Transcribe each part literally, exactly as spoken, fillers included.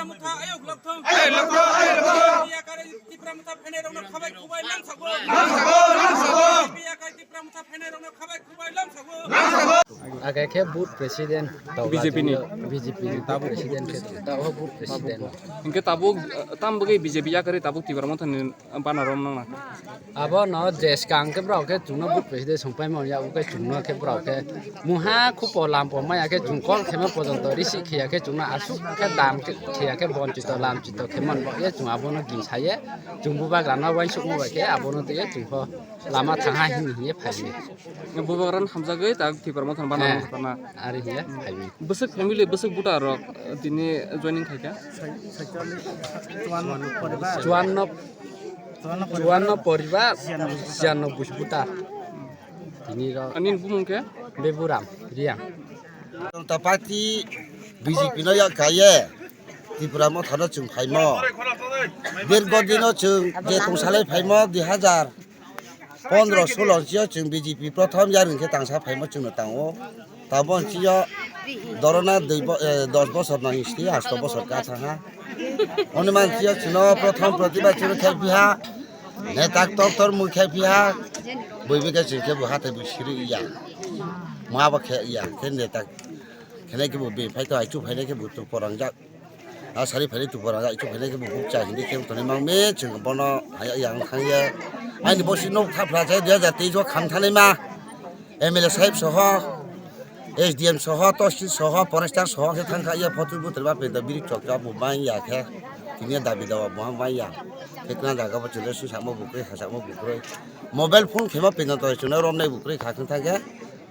Motha ayuk lokthong. Ayuk lokthong, ayuk lokthong. Biya kare Tipra Motha phainairokno khabai khubai lamsago. Lamsago, lamsago. Biya kare Tipra Motha phainairokno khabai khubai lamsago. Age khe booth president, B J P ni. B J P ni booth president khe, tabuk booth president. Hinkhe tabuk, eh, tam bagwi B J P yakarwi tabuk Tipra Motha ni bana rom nang na. Abo no je skang khe borok khe chwngno booth president songpai manya, abo khe chwngno khe borok khe muha khupo lampo maya khe chwng call khema pojonto receive khiya khe chwngno aswk khe dam khe khiya khe bonchito lamchito khe man bo ye chwng abono gin saye chwng bubagrano uansukma bai khe abono twiye chwng pho lama thangha hini hiye phaiwi. Bubagrano hamjagwi tak Tipra Motha ni bana rom na. Ari hiye phaiwi. Bwswk family, bwswk voter rok tini joining khaikha? Chuanno, chuanno poribar, siyanno busi buta. Tini rok. Ani bumung khe? Beburam, Riang. Janata Party B J P no yak kaiye Tipra Motha no chwng phaimo. Dirgo dino chwng je tongsalai phaimo dui hazar pondro solo sio chwng B J P prothom yarwng khe tangsa phaimo chwngno tango. Tabon sio dorona dui bo-, eh, dos bosor no history, asto bosor ka thangha. Oni man sio chwngno prothom protibad chwngno khe piha. Netak tor tor mui khe piha. Bui bikhe chwng khe bo hathai bui siri ya. Ma bo khe ya, khe netak. Khenai khe bo bini phai to aichu phainai khe bo tu porangjak. A sari phainai tu porangjak, aichu phainai khe bo bukcha hindi khe toni mang me chwng bono haya yang thang ye. Aini bo si nok thapra chai dui hajar teis o kham thanai ma. M L A sahib soho, S D M soho, Tosil soho, Forester soho khe thang kha ya photo butor ba peda biri chok chok bo bai ya khe. Tini dabi dawa bo bai ya. Khe tna jaga bo chule su samo bukroi, ha samo bukroi. Mobile phone khema peda to chuna romnai bukroi kha khang thang khe.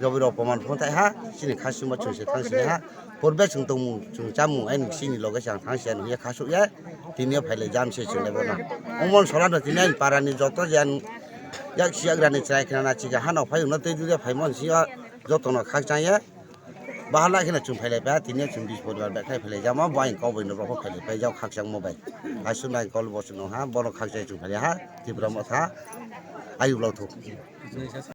Jobi rok poman phone thai ha, sini khasima chwng se thang sini ha. Porbe chwng tongmung, chwng chamung, ai nuk sini loge chang thang sia nuk ya khasuk ya. Tini ya phaile jam se chwng lebo na. Umon sola no tini ai para ni joto jan yak siyak rani chai khna na chiga ha no phai uno tei duya phai mon si ya joto no khak chang ya. Bahala khna chwng phaile pa tini ya chwng bis poribar bek khai phaile jama bai kau bai no rok phaile pa jau khak chang mo bai. Asu bai kol bo chwng ha, bono khak chai chwng phaile ha, Tipra Motha. Ayu lo thuk.